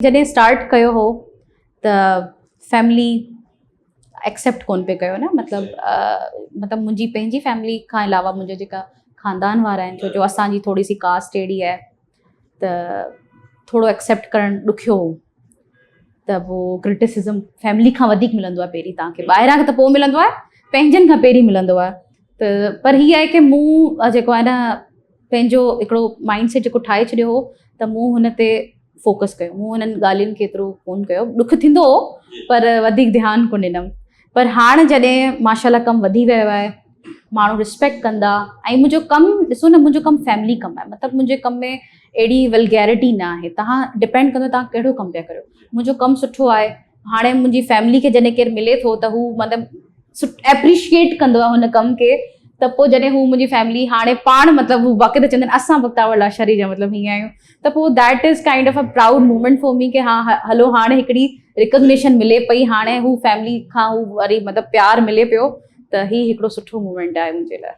جڏهن اسٽارٽ ڪيو هو ته فيملي ايڪسيپٽ ڪونه پئي ڪيو نه مطلب مطلب منهنجي پنهنجي فيملي کان علاوه منهنجا جيڪا خاندان وارا آهن ڇو جو اسانجي ٿوري سي ڪاسٽ اهڙي آهي ته ٿورو ايڪسيپٽ ڪرڻ ڏکيو هو ته پوء ڪرٽيسزم فيملي کان وڌيڪ ملندو آهي پهرين توهان کي ٻاهران کان ته پوء ملندو آهي پنهنجن کان پهرين ملندو آهي ته پر هي آهي ڪي مون جيڪو آهي نه پنهنجو هڪڙو مائنڊ سيٽ جيڪو ٺاهي ڇڏيو هو ته مون هن تي فوڪس ڪيو مون هنن ڳالهين کي ايترو ڪون ڪيو ڏک ٿيندو هو پر وڌيڪ ڌيان ڪون ڏنم پر هاڻ جڏهن ماشاء الله ڪم وڌي ويو آهي ماڻهو رسپيڪٽ ڪندا ۽ منهنجو ڪم ڏسو نه منهنجو ڪم فيملي ڪم آهي مطلب منهنجي ڪم ۾ اهڙي ولگيرٽي نه آهي تهان ڊپينڊ ڪندو تهان ڪهڙو ڪم پيا ڪريو منهنجو ڪم سٺو آهي هاڻي منهنجي فيملي کي جڏهن ڪير ملي ٿو ته هو مطلب ايپريشيئيٽ ڪندو آهي هن ڪم کي ته پوء جڏهن هو منهنجي فيملي هاڻي پاڻ مطلب هو باقاعده چوندا آهن اسان بختاور لاشاري جا مطلب هيئن آهيون ته پوء that is kind of a proud moment for me ڪي ها هلو هاڻي هڪڙي ريڪگنيشن ملي پئي هاڻي هو فيملي کان هو وري مطلب پيار ملي پيو ته هي هڪڙو سٺو مومينٽ آهي منهنجي لاء.